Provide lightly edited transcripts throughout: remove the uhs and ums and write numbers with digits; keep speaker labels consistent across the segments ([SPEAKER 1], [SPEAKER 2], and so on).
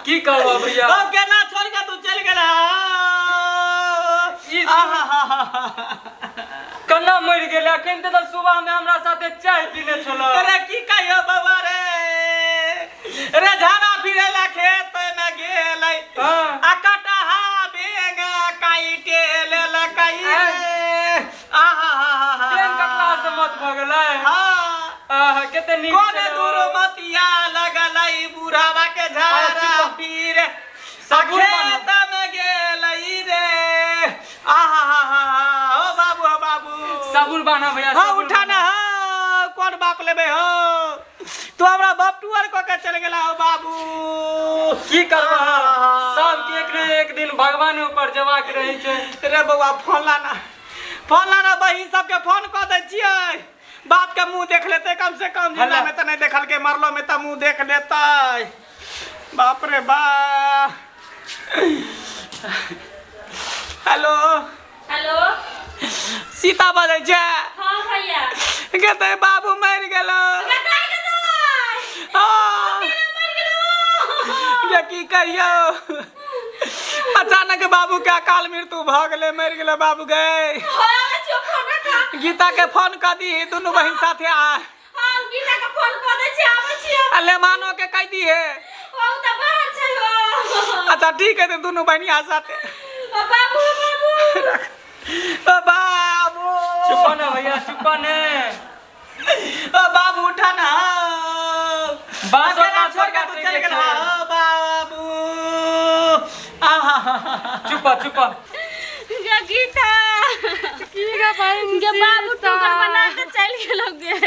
[SPEAKER 1] की कहबो भैया?
[SPEAKER 2] ओ केना छोड़ के तू चलि गेला?
[SPEAKER 1] ई केना मरि गेलै? अखन तऽ सुबह में हमरा साथे चाय पीने छल।
[SPEAKER 2] अरे की कहियो बौआ रे, रे झाड़ा फिरेला खेत में गेलै आ कटहा बेंग काइटे लेलकै रे। आहा
[SPEAKER 1] बेंग कटला से मौत भऽ गेलै?
[SPEAKER 2] हाँ।
[SPEAKER 1] आहा, कते नीक
[SPEAKER 2] कोन
[SPEAKER 1] छलै ओ।
[SPEAKER 2] दूर मतिया लगलै बुढ़ावा के झाड़ा
[SPEAKER 1] चुप।
[SPEAKER 2] फिर
[SPEAKER 1] सबुर मानो।
[SPEAKER 2] खेत में गेलै रे। आहा हा हा हा, ओ बाबू, ओ बाबू,
[SPEAKER 1] सबुर बाना भैया।
[SPEAKER 2] हाँ,
[SPEAKER 1] सबुर
[SPEAKER 2] उठा ना।
[SPEAKER 1] बान्हा।
[SPEAKER 2] हाँ, कोन बाप लेबे हो तू? हमरा बाप टुअर कऽ के चल गेला हो बाबू।
[SPEAKER 1] की करबह,
[SPEAKER 2] आहा।
[SPEAKER 1] सबके एक ने एक दिन भगवान ऊपर जबाक रहै छै।
[SPEAKER 2] रे बौआ, फोन लाना, फोन लाना, बहिन सबके फोन कऽ दै छियै। बाप के मुंह देख लेतै कम से कम। जिंदा
[SPEAKER 1] हल्ला।
[SPEAKER 2] में तऽ नहि देखलकै, मरलो में तऽ मुंह देख लेतै। बाप रे बा। हेलो।
[SPEAKER 3] हेलो।
[SPEAKER 2] सीता बजै छै?
[SPEAKER 3] हाँ भैया।
[SPEAKER 2] गे तऽ बाबू मरि गेलो।
[SPEAKER 3] गदाई गदाई।
[SPEAKER 2] हाँ।
[SPEAKER 3] मर गेलो?
[SPEAKER 2] गे की कहियौ, अचानक बाबू के अकाल मृत्यु भऽ गेलै, मरि गेलै बाबू गे।
[SPEAKER 3] हाँ, चुप हो ना था।
[SPEAKER 2] गीता के फोन कऽ दी, दुनू बहिन साथे आ।
[SPEAKER 3] हाँ, गीता के फोन कऽ दै छी, आबै छी।
[SPEAKER 2] आ लेमानो के कहि दिहे।
[SPEAKER 3] ओ तऽ बाहर छै हो।
[SPEAKER 2] अच्छा ठीक है, तऽ दुनू बहिन आ साथे।
[SPEAKER 3] ओ बाबू, ओ बाबू।
[SPEAKER 2] ओ बाबू।
[SPEAKER 1] चुप ने भैया, चुप ने।
[SPEAKER 2] ओ बाबू, उठा ना।
[SPEAKER 1] बाँसो
[SPEAKER 2] अकेला
[SPEAKER 1] ताँसो
[SPEAKER 2] छोड़ के तू
[SPEAKER 1] काटै
[SPEAKER 2] चल
[SPEAKER 1] के
[SPEAKER 2] गेला।
[SPEAKER 1] छै।
[SPEAKER 2] ओ बाबू, आहा।
[SPEAKER 1] चुप, चुप।
[SPEAKER 3] गे गीता।
[SPEAKER 4] की गे बहिन?
[SPEAKER 3] गे बाबू,
[SPEAKER 4] सीता?
[SPEAKER 3] टुकर बना के चलि गेलो गे।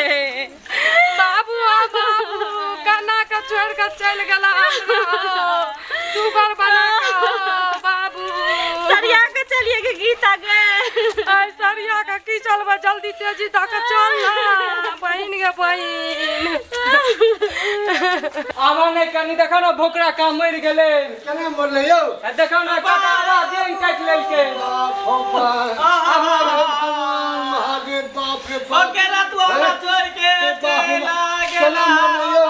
[SPEAKER 4] बाबू, आ बाबू, कना के छोड़ के चलि गेला हमरा सुगर बना के बाबू।
[SPEAKER 3] सरिया के चलिए गे गीता गे।
[SPEAKER 4] आइ सरिया के की चलबै? जल्दी तेजी दऽ के चल ना बहिन, गे बहिन।
[SPEAKER 1] आबा ने कनी, देखा ना, भोकरा का मरि गेलै।
[SPEAKER 5] केना मरलै यौ?
[SPEAKER 1] आ देखा ना, कटारा बेंग काटि लेलकै।
[SPEAKER 5] बाप हो बाप, भगवान महादेव, बाप रे बाप।
[SPEAKER 2] अकेला तू हमरा छोड़ के
[SPEAKER 5] बाप रे
[SPEAKER 2] चला
[SPEAKER 5] बाप।
[SPEAKER 2] गेला।
[SPEAKER 5] केना मरलै यौ?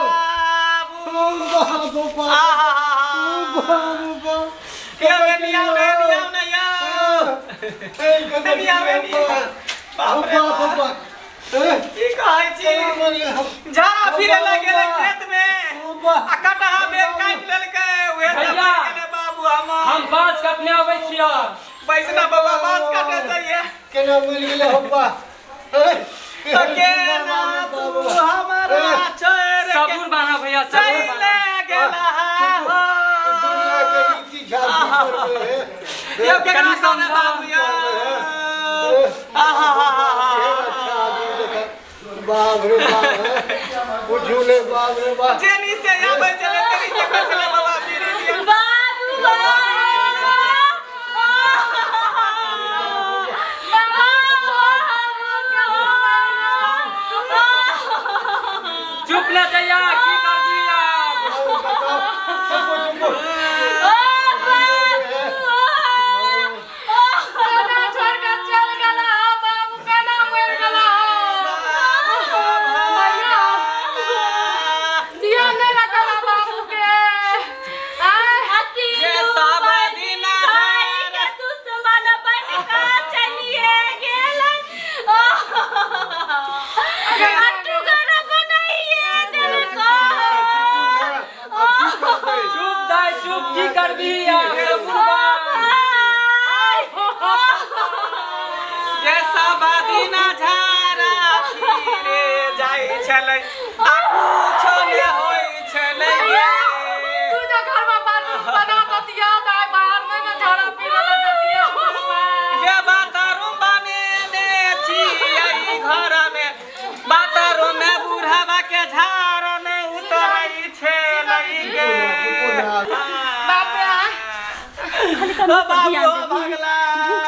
[SPEAKER 2] बाबू।
[SPEAKER 5] बाप हो बाप।
[SPEAKER 2] आहा।
[SPEAKER 5] बाप हो बाप।
[SPEAKER 2] के नियाव ने, नियाव ने यौ।
[SPEAKER 5] ए, कतऽ
[SPEAKER 2] नियाव ने, नियाव। बाप रे
[SPEAKER 5] बाप हो
[SPEAKER 2] बाप।
[SPEAKER 5] बाप। ए,
[SPEAKER 2] की कहै छी?
[SPEAKER 5] केना मरि गेल?
[SPEAKER 2] झाड़ा फिरे लग गेलै खेत में
[SPEAKER 5] बाप।
[SPEAKER 2] आ कटहा बेल काटि लेलकै, उहे से
[SPEAKER 1] भैया।
[SPEAKER 2] मरि गेलै बाबू हमर।
[SPEAKER 1] हम बाँस कटने अबै छियै।
[SPEAKER 2] बैसना बाबा, बाँस काटे चाहिए।
[SPEAKER 5] केना मरि गेलै हो बा? ए,
[SPEAKER 2] तो केना तू हमरा छोड़ के
[SPEAKER 1] सबुर बाना भैया, सबुर
[SPEAKER 2] चले
[SPEAKER 1] बाना।
[SPEAKER 2] गेला हो?
[SPEAKER 5] दुनिया के रीति झाड़ करबै हे।
[SPEAKER 2] यौ, केकरा
[SPEAKER 1] कनि
[SPEAKER 2] कहबै
[SPEAKER 1] समझाउ।
[SPEAKER 2] बाबू यौ? आहा।
[SPEAKER 5] अच्छा आदमी देखा, बाप रे बाप, बुझू ने, बाप रे बाप।
[SPEAKER 2] जेनी से आबै छलै तेनी से कहै छलै बाबा बीड़ी दिअ।
[SPEAKER 3] बाबू,
[SPEAKER 1] चुप ने जइया, की करबी आब?
[SPEAKER 5] चुप, चुप।
[SPEAKER 4] केना छोड़ के चल गेला हो बाबू? केना मरि गेला हो भैया? ध्यान नहि रखल बाबू के आय।
[SPEAKER 2] ये सब दिना
[SPEAKER 3] के दुश्मन बन के चलिए गेलै, टुगर बनाइए देलको।
[SPEAKER 1] चुप दाइ, चुप। की करबी आब? सबुर बान।
[SPEAKER 2] ये सब दिना झाड़ा फिरे जाइ छलै आ कुछो ने होइ छलै।
[SPEAKER 4] तू जो घर में बाथरूम बना दतिया तऽ आइ बाहर नहि ने झाड़ा फिरे लए जतिया।
[SPEAKER 2] ये बाथरूम बनेने छियै घरमे, बाथरूम में बुढ़ावा के झाड़ नहि उतरै छलै गे।
[SPEAKER 4] बाप रे।
[SPEAKER 2] ओ बाबू, ओ भगला।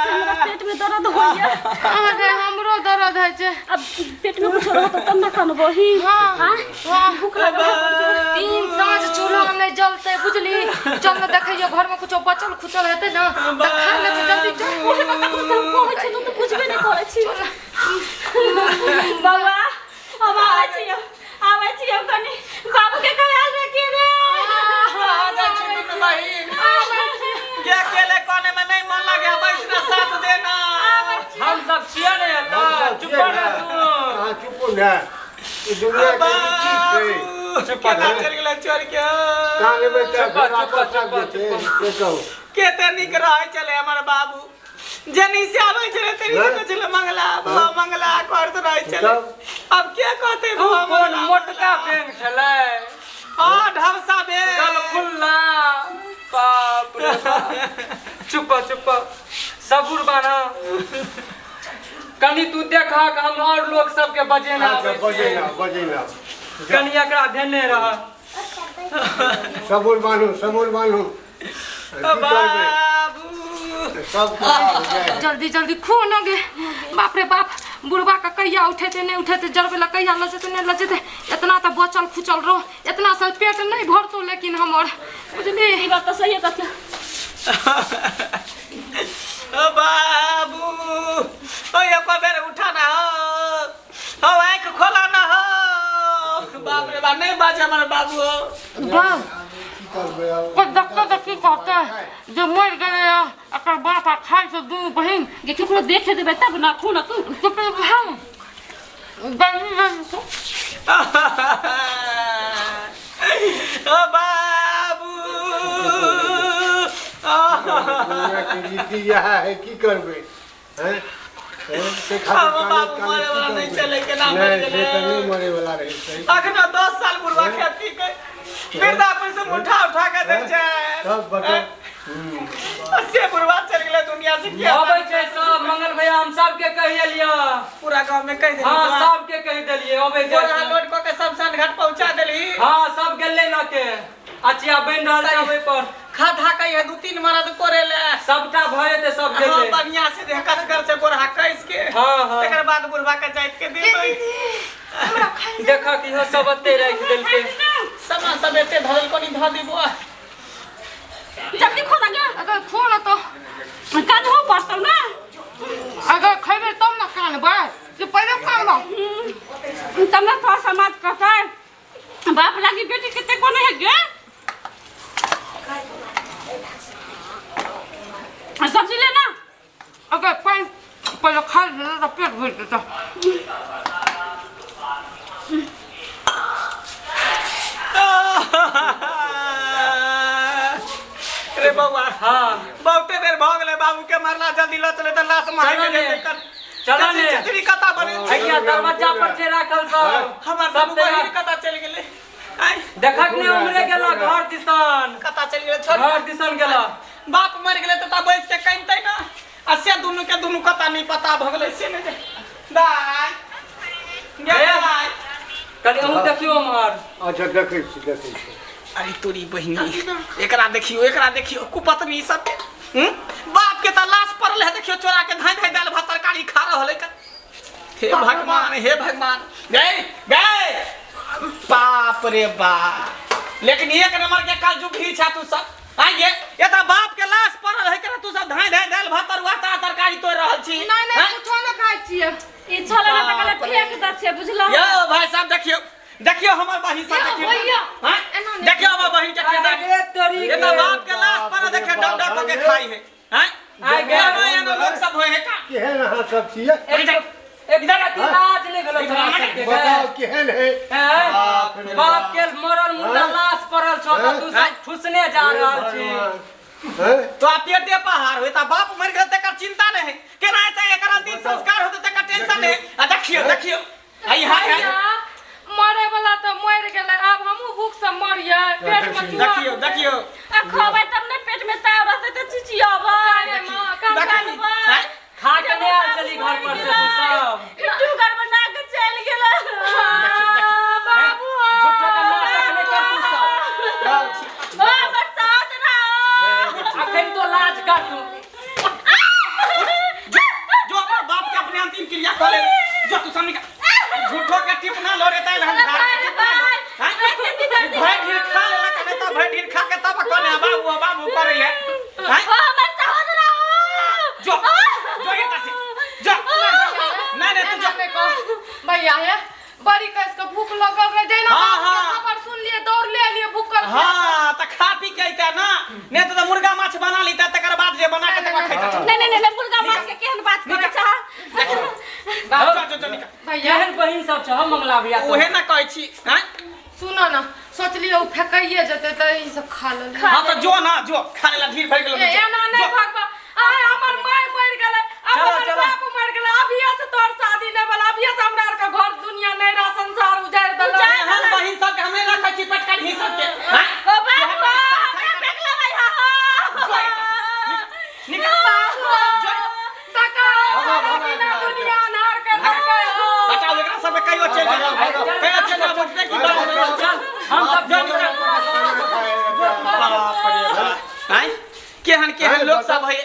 [SPEAKER 3] हमरा पेट में दर्द होइया।
[SPEAKER 4] अहाँके हमरो दर्द होइ छै।
[SPEAKER 3] अब पेट में कुछ रहत तब ना कनबही।
[SPEAKER 4] हाँ।
[SPEAKER 3] हाँ, भूख लागल है बड़ जोर।
[SPEAKER 4] तीन साँझ चूल्हा नहि जलतै, बुझली? चल ने, देखैयो घर में कुछो बचल खुचल हेतै ने तऽ खा लेबै। जल्दी चल।
[SPEAKER 3] ओहे बात हम सब कहै छी, तू तऽ बुझबे नहि करै छी। बौआ, हम आबै छी, आबै छी कनि बाबू के ख्याल रखिए रे।
[SPEAKER 2] कहाँ जाइ छी दुनू?
[SPEAKER 1] सब छियै ने एतऽ चुप रह तू।
[SPEAKER 5] अहाँ चुपू ने, ई दुनिया के रीति छै।
[SPEAKER 2] चुप केना चलि गेलै छोड़ि के?
[SPEAKER 5] कानबै तऽ
[SPEAKER 1] चुप,
[SPEAKER 5] फेर
[SPEAKER 1] चुप,
[SPEAKER 5] आपस
[SPEAKER 1] चुप,
[SPEAKER 5] आबि जेतै, से कहू।
[SPEAKER 2] केते नीक रहै छलै हमर बाबू, जेनी से आबै छलै तेनी से कहै छलै मंगला बौआ मंगला करैत रहै छलै।
[SPEAKER 5] तब?
[SPEAKER 2] आब के कहतै
[SPEAKER 1] उ
[SPEAKER 2] बौआ
[SPEAKER 1] कोन
[SPEAKER 2] मंगला?
[SPEAKER 1] मोटका बेंग छलै?
[SPEAKER 2] हँ, ढबसा बेंग।
[SPEAKER 1] गलफुल्ला, बाप रे बाप। चुप चुप, सबुर बाना कनी, तू देखहक, हम और लोग सबके बजेना
[SPEAKER 5] अच्छा
[SPEAKER 1] आबै छियै।
[SPEAKER 5] बजेना बजेना।
[SPEAKER 1] कनी एकरा धेने रह।
[SPEAKER 5] सबुर बान्हू, सबुर बान्हू, की करबै?
[SPEAKER 2] बाबू
[SPEAKER 5] सब खराब हो जाए।
[SPEAKER 4] जल्दी जल्दी खो न गे। बाप रे बाप, बुढ़बा के कहिया उठेते नहीं उठेते, जरबे ला कहिया लजेते नहीं लजेते। इतना तो बचल खुचल रहो, इतना से पेट नहीं भरतो, लेकिन हमर बुझली।
[SPEAKER 3] ई बात तऽ सही कहते।
[SPEAKER 2] ओ बाबू, ओ एको बेर उठा ना हो, हो आँखि खोला ना हो। बाप रे बाप, नहीं बाजे हमर बाबू हो।
[SPEAKER 4] बाप
[SPEAKER 5] की करबै आब?
[SPEAKER 4] कोई डॉक्टर तऽ की कहते जे मरि गेलै एकर बाप आ खाइ छै दुनू बहिन।
[SPEAKER 3] गे, केकरो देखे देबै तब ना, खो ना तू।
[SPEAKER 4] चुप हम गर्मी गर्मी।
[SPEAKER 2] ओ बाबू।
[SPEAKER 5] दुनिया के रीति इएह है, की करबै? हैं? हैं? से खातिर
[SPEAKER 2] हमर
[SPEAKER 5] कानैत
[SPEAKER 2] बाबू
[SPEAKER 5] कानैत
[SPEAKER 2] मरे
[SPEAKER 5] की
[SPEAKER 2] वाला नहीं
[SPEAKER 5] करबै?
[SPEAKER 2] छलै, केना मरि
[SPEAKER 5] नहि, से
[SPEAKER 2] गेलै?
[SPEAKER 5] तऽ नहि मरे वाला रहै सही।
[SPEAKER 2] अखनो 10 साल बुढ़वा खेती के वृद्धा पेंशन उठा उठा के दै छै।
[SPEAKER 5] तब बताउ।
[SPEAKER 2] से बुढ़वा चलि गेलै दुनिया से, किया?
[SPEAKER 1] अबै छै सब मंगल भैया, हम सबके कहि एलियै।
[SPEAKER 2] पूरा गांव में कहि देली?
[SPEAKER 1] हाँ, सबके कहि देलियै, अबै
[SPEAKER 2] बोरा
[SPEAKER 1] छै।
[SPEAKER 2] लोड कऽ के शमशान घाट पहुंचा देली?
[SPEAKER 1] हाँ, सब गेलै लऽ के, अचिया बनि रहल छै ओहि पर।
[SPEAKER 2] खधा कही है 2-3 मरद कोरे ले।
[SPEAKER 1] सबटा भऽ जेतै, सब
[SPEAKER 2] हाँ
[SPEAKER 1] गेलै।
[SPEAKER 2] बढ़िया से देह कसगर से गोरहा कस के।
[SPEAKER 1] हाँ हाँ।
[SPEAKER 2] तकर बाद बुढ़वा के जाइत के देबै।
[SPEAKER 1] देखक, इहो सब एते राखि देलकै।
[SPEAKER 2] सामान सब एते धरल, कोनी धऽ देबो।
[SPEAKER 3] जल्दी खो ना गे।
[SPEAKER 4] अगर खो न तो
[SPEAKER 3] कानहो पड़तौ ना।
[SPEAKER 4] अगर खैबे तब न कानबै कि पहिले कानब?
[SPEAKER 3] तब ना थोड़ा समाज कहतै, बाप लागी बेटी कते कोने है गे। सब्जी लेना।
[SPEAKER 4] अगर पानि पहिले खा लेतै तऽ पेट भरि जेतै।
[SPEAKER 2] रे बौआ।
[SPEAKER 1] हाँ।
[SPEAKER 2] बहुते बेर भऽ गेलै बाबू के मरला, जल्दी लऽ चले तऽ लाश मारि
[SPEAKER 1] चलो
[SPEAKER 2] के
[SPEAKER 1] ने।
[SPEAKER 2] जेतै।
[SPEAKER 1] चलो ने।
[SPEAKER 2] चचरी कता बने?
[SPEAKER 1] हैया दरवाजा पर छै राखल सब।
[SPEAKER 2] हमर
[SPEAKER 1] सब
[SPEAKER 2] सब
[SPEAKER 1] तैयार।
[SPEAKER 2] बहिन कता चलि गेलै? आइ
[SPEAKER 1] देखक ने, उमरे गेला, घर दिसन।
[SPEAKER 2] कता चलि गेलै छोड़?
[SPEAKER 1] घर दिसन गेला।
[SPEAKER 2] बाप मरि गेलै तऽ बैस के कनितै ना, आ से दुनू के दुनू कता नहीं पता भऽ गेलै से नहि जाय। दाइ गे।
[SPEAKER 1] हे।
[SPEAKER 2] दाइ।
[SPEAKER 1] कनि अहूँ देखियौ उम्हर।
[SPEAKER 5] अच्छा, देखै छी, देखै छी।
[SPEAKER 2] अरे तोरी बहिनी, एकरा देखियो, एकरा देखियो, कुपत्नी सबके। बाप के तऽ लाश पड़ल है, देखियो चोरा के धाई धाई दालि भात तरकारी खा रहल है। हे भगवान, हे भगवान, गए गए, बाप रे बाप। लेकिन एक नंबर के कलयुग ही छा तू सब। आइए, ये तऽ बाप के लाश पड़ल है केना तू सब धाई धाई दालि भात तरुआ ता तरकारी तोड़ रहल छी?
[SPEAKER 4] नहि नहि।
[SPEAKER 2] हैं?
[SPEAKER 4] कुछो नहि खाइ छियै।
[SPEAKER 3] ई छले ना तऽ कहले फेंक दै छियै, बुझलहो?
[SPEAKER 2] यौ भाई साहब, देखियो देखियो हमर बहिन सब।
[SPEAKER 4] यौ
[SPEAKER 2] देखियो
[SPEAKER 4] भैया,
[SPEAKER 2] हैं?
[SPEAKER 4] एना नहि।
[SPEAKER 2] देखियो हमर बहिन के किरदार।
[SPEAKER 1] अरे तोरी
[SPEAKER 2] ये तो बाप के लाश पर देखे डब डब के खाई है, हैं?
[SPEAKER 1] आइ गे।
[SPEAKER 2] एनो एनो लोग सब होय है का?
[SPEAKER 5] केहन अहाँ सब छियै?
[SPEAKER 1] एक एक अति लाज नहि भेलो तोरा सबके गे?
[SPEAKER 5] बताउ, केहन है?
[SPEAKER 1] हैं?
[SPEAKER 5] बाप रे।
[SPEAKER 1] बाप के मरल मुर्दा
[SPEAKER 5] हैं?
[SPEAKER 1] लाश पड़ल छौ तऽ तू सब ठुसने जा रहल छी।
[SPEAKER 5] हैं?
[SPEAKER 2] तो आप पेटे पहाड़ होय ता, बाप मर गेल तेकर चिंता नहीं है, केना हेतै एकर अंतिम संस्कार होतै तेकर टेंशन है। आ देखियो देखियो, आई हाय हाय।
[SPEAKER 4] भैया, मरे वाला तऽ मरि गेलै, आब हमहूँ भूख से मरियै, पेट में चूहा।
[SPEAKER 2] देखियो देखियो।
[SPEAKER 3] आ खबै तब ने, पेट में ताव रहतै तऽ चिचियबै।
[SPEAKER 4] अरे माँ, काम
[SPEAKER 2] देखी, हैं?
[SPEAKER 1] खा के नहि आयल छली घर पर से तू सब?
[SPEAKER 3] टुगर बना के चलि गेलै।
[SPEAKER 4] बाबू।
[SPEAKER 1] झूठो के नाटक नहि कर तू सब।
[SPEAKER 3] ओ हमर साथ रहो।
[SPEAKER 1] अखन तो लाज कर तू।
[SPEAKER 2] जो जो अपना बाप के अपने अंतिम क्रिया कर ले, जो तू सामने का झूठो के टिपना लो रे तैल हम झाड़ के टिपना लो, हैं? भरि ढीर खा लेलक नहीं तऽ भरि ढीर खा के तब कहने बाबू बाबू करै है, हैं?
[SPEAKER 3] ओ हमर साथ रहो।
[SPEAKER 2] जो जो एता से जो, नहीं नहीं, तू जो।
[SPEAKER 4] नहि कह भैया, हे बड़ी कस के भूख लगल रहे जैना।
[SPEAKER 2] हाँ,
[SPEAKER 4] बाप के
[SPEAKER 2] हाँ।
[SPEAKER 4] खबर सुन लिए, दौड़ ले लिए भूखल।
[SPEAKER 2] हाँ, तऽ खा पी के अइते ना, नहीं तऽ मुर्गा माछ बना लीता, तकर बाद जे बना के तकर खैता।
[SPEAKER 3] नहीं नहीं नहीं, मुर्गा माछ के केहन बात करै छह?
[SPEAKER 1] बहिन सब छह मंगला भैया तोहर।
[SPEAKER 2] उहे ना कहै छी हैं?
[SPEAKER 4] सुनो ना सोचलियै ओ फेकाइए जेतै तऽ ई सब खा लेलियै।
[SPEAKER 2] हाँ तो जो ना जो खा लेला ढीर भरि गेलो।
[SPEAKER 4] ए, एना नहि भगवा आय हमर माय मरि गेलै आब
[SPEAKER 1] चलो,
[SPEAKER 4] हमर
[SPEAKER 1] चलो।
[SPEAKER 4] बाप मरि गेलै अभिये से तोहर शादी नहि भेल अभिये से हमरा आरके घर दुनिया नैरा संसार उजाड़ि देलक।
[SPEAKER 2] एहन बहिन सबके हमे रखै छी पटकनी सबके हैं?
[SPEAKER 3] ओ बाप रे, हमरा देख लेबै हा
[SPEAKER 2] निकल जो।
[SPEAKER 4] तका हमरा बिना दुनिया अन्हार कर देलकै हो।
[SPEAKER 2] हटाओ एकरा सबके कहियो चलि जाओ कहियो चलि जाओ बुझते की बात
[SPEAKER 1] चल हम सब
[SPEAKER 2] जो निकल। बाप रे बाप। आँय? केहन केहन लोक सब है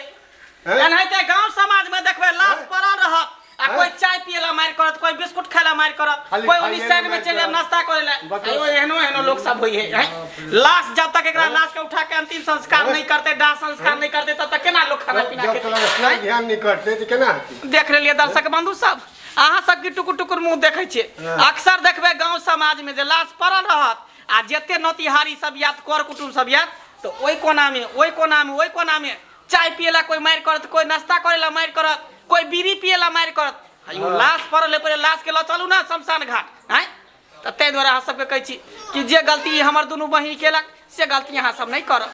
[SPEAKER 2] एनाहिते गांव समाज में देखबै लाश पड़ल रहत आ कोई चाय पिए ला मारि करत कोई बिस्कुट खाए ला मारि करत
[SPEAKER 5] खाली
[SPEAKER 2] कोई ओनी
[SPEAKER 5] खाइए ला
[SPEAKER 2] साइड में
[SPEAKER 5] मारि
[SPEAKER 2] चलि जाए
[SPEAKER 5] करत।
[SPEAKER 2] नाश्ता करे ला।
[SPEAKER 5] बताउ।
[SPEAKER 2] आयो एहनो एहनो लोक सब होइ है आँय? लाश जब तक एकरा लाश के उठा के अंतिम संस्कार नहीं करते दाह संस्कार नहीं करते तब तक केना लोग खाना पीना
[SPEAKER 5] जब
[SPEAKER 2] खेतै?
[SPEAKER 5] तक अपना ध्यान नहीं करते तो केना हेतै?
[SPEAKER 2] देख लेलियै दर्शक बंधु सब अहाँ सबके टुकुर टुकुर मुँह देखै छियै। अक्सर देखबै गाँव समाज में जे लाश पड़ल रहत आ जते नौतिहारी सब यात कर कुटुम सब यात तऽ ओहि कोनामे ओहि कोनामे ओहि कोनामे चाय पियला कोई मारि करत कोई नाश्ता करेला मारि करत कोई बीड़ी पियला मारि करत आ यो लाश पड़ल है पहिले लाश के लऽ चलू ना शमशान घाट आँय। तऽ ताहि दुआरे अहाँ सबके कहै छी कि जे गलती हमर दुनू बहिन केलक से गलती अहाँ सब नहि करब।